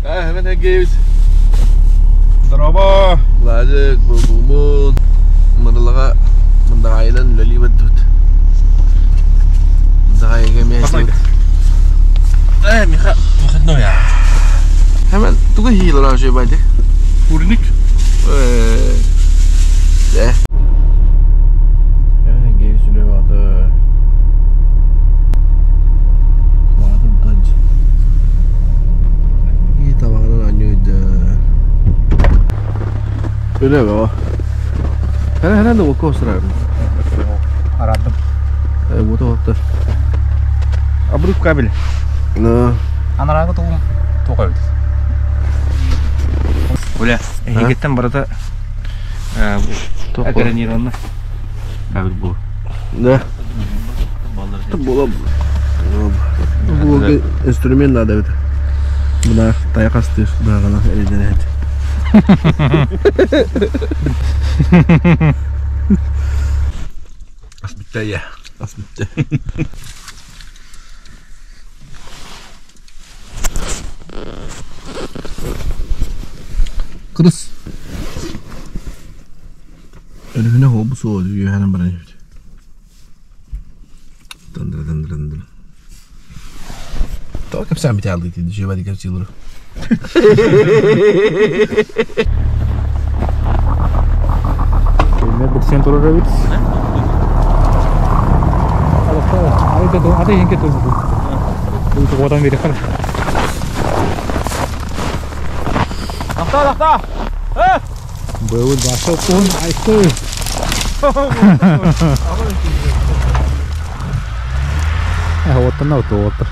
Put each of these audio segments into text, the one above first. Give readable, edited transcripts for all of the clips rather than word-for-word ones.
Hemen Егеевич. Дорообо! Владик, буолуумун. Мырылаҕа Мындаҕаайынан үлэлии бардыбыт. Мындаҕаайыга эмиэ Э, Миха, выходной я. Hemen тугу хиилэр үчүгэй байды? Курник. Э, э. Hemen Егеевич үлэ баҕата. Үлэ бөҕө. Хара хара да уокка устарар. Араардым. Уота уоттар. Обрыв кабель. Ну. Анарааҕы тугум туох эбит? Оля, эһигиттэн барыта экранированно. Кабель был. Да. Була бу инструмент надо эбит. Мына тайах астыыр быраҕана эрэйдэнэт. Ас бүттэ я. Ас бүттэ. Кырыс. Өрүһүнэ холбу суо үөһэнэн баран иһэбит. Тандыра тандыра тандыра. Тоҕо кэпсээн бүтээлдик дии дьүөбэди кэпсиилэр. Кэлмэ буксен турар эбит. Аты иһин турбутун. Уотан биэрэххэ. Тахта, тахта! Быйыл баша уһун айты. Оттон оту оттор.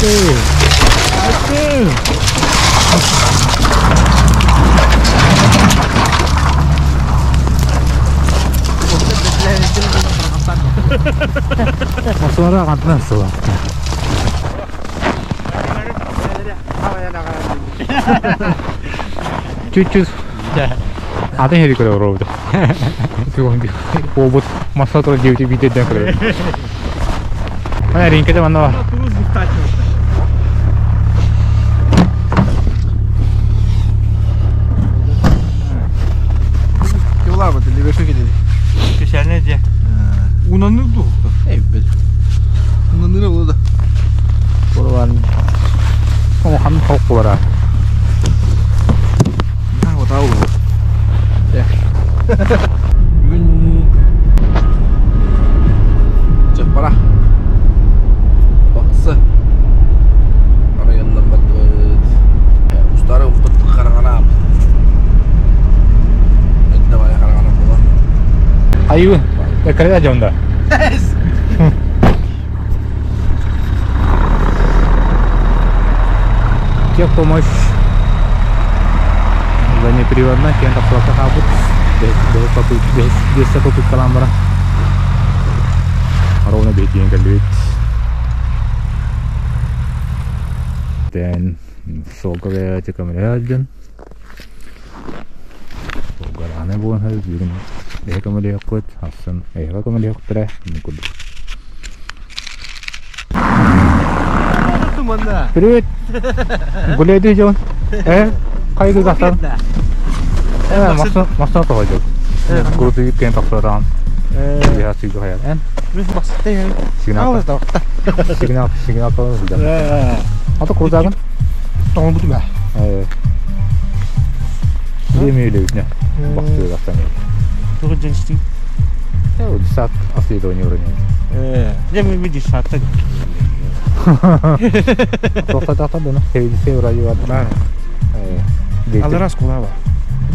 Окей. Масалара хантан сыла. Чуть-чуть. Атын хери көрө оробут. Обут масла тура диэбити биитэрдэн көрө. Ана ринкете манна бар. Кылаабыт либешө кини. Кешәне де. Унаны дуһукту. Эй, бил. Унаныр олу да. Бурван. Охан хоккура. А, вот ау. Бүгүн Чаппара. Баксы. Районнан бардыбыт. Устары уппут хараҥана. Давай хараҥана була. Айыы, экрeda жонда. Тех помощь заднеприводная, кем тапсыбакка хаалбыт. Бес попыткалаан баран. Ровно бетиен кэллибит. Тэн суолга бэйэтэ көмөлөһө сылдьан. Суолга буолан сылдьар бүгүн эһэ көмөлөһүөхпүт, ахсын эһэҕэ көмөлөһүөхтэрэ инник курдук. Привет! Гуляйды дьон. Э, хайгы гасан. Э, масна масна тоҕойдук. Грузовик кэн тахсараан. Я сыйды хаяр. Эн? Сигнал. Сигнал, сигнал тоҕо сылдьар. Ата крузагын? Э. Демейлебитне. Бахты гасан. Э, сат осведомление уровня. Тоқтатақтан бұны север радио бар. Э, директор.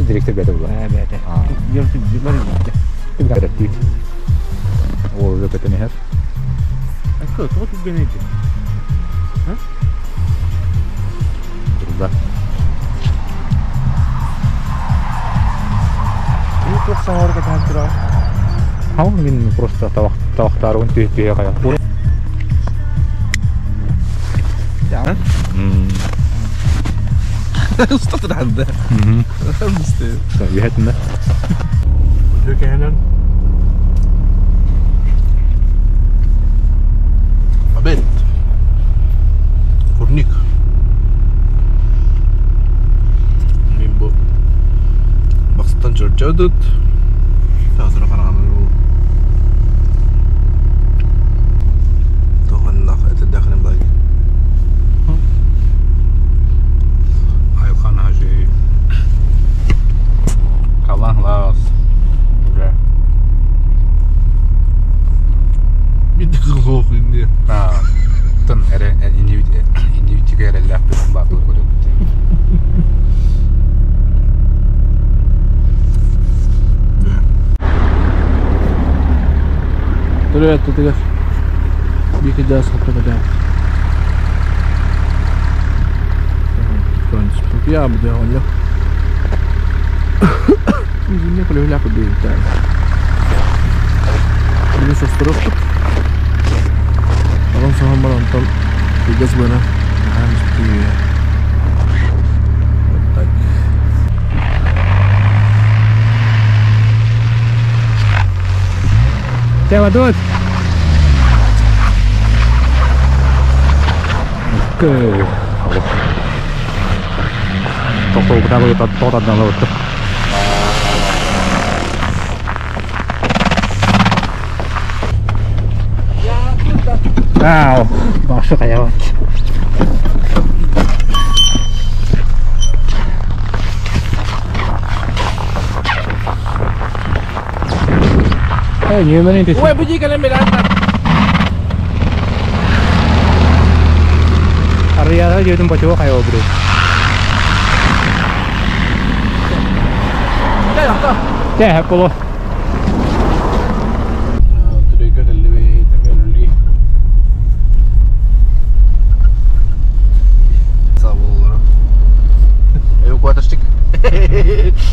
Директор бәді бұла. Директор. Ол уже бәтіне хәр. Турда. Хау мин просто тавақтарын түйе-түйе қая. Устатыранда. Үһэтинэ. Үтүөкэһинэн. Обед. Курник. Мин бу Бахсыттан чөрчөөдүт. Таасыра хараҕанар ол. Тоҕоннох этэрдэхинэ былай. Айылхан ажы. Калан лаас. Уже. Бидде хоох инде. Тын эре иннибитиге эреллээхпит баатыл көрөбүт. Төрөт тутугар. Бики жас хапта Я буду онно. Не полюбля куди так. Bunu состороптук. Потом соһон баран онтон кылгас быана наһаа Вот так. Тема тут. Окей. Тохтоо тоқтатдан алып. Ау, башы қаяғы. Эй, не умеете. Ой, буди кэлэн билэн. Арыяға жеудің бачуға қайғы біреу. Тә, хәп болу. Түрөйгө кэллибит, эмиэ Саболлары. Эвакуаторщик.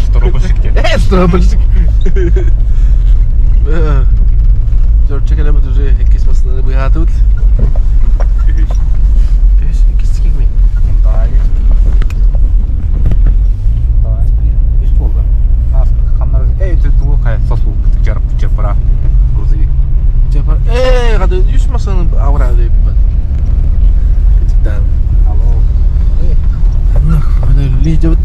Стробольщик. Стробольщик. Төрче келебит уже иккис масынаны быһаатыбыт. Үс, иккис кимми? Үс болды. Эй, тугу кай сосу жарып жапыра. Грузовик. Жапар. Эй, кады үс масыны авра деп бат. Кетиктен. Алло. Лидебит.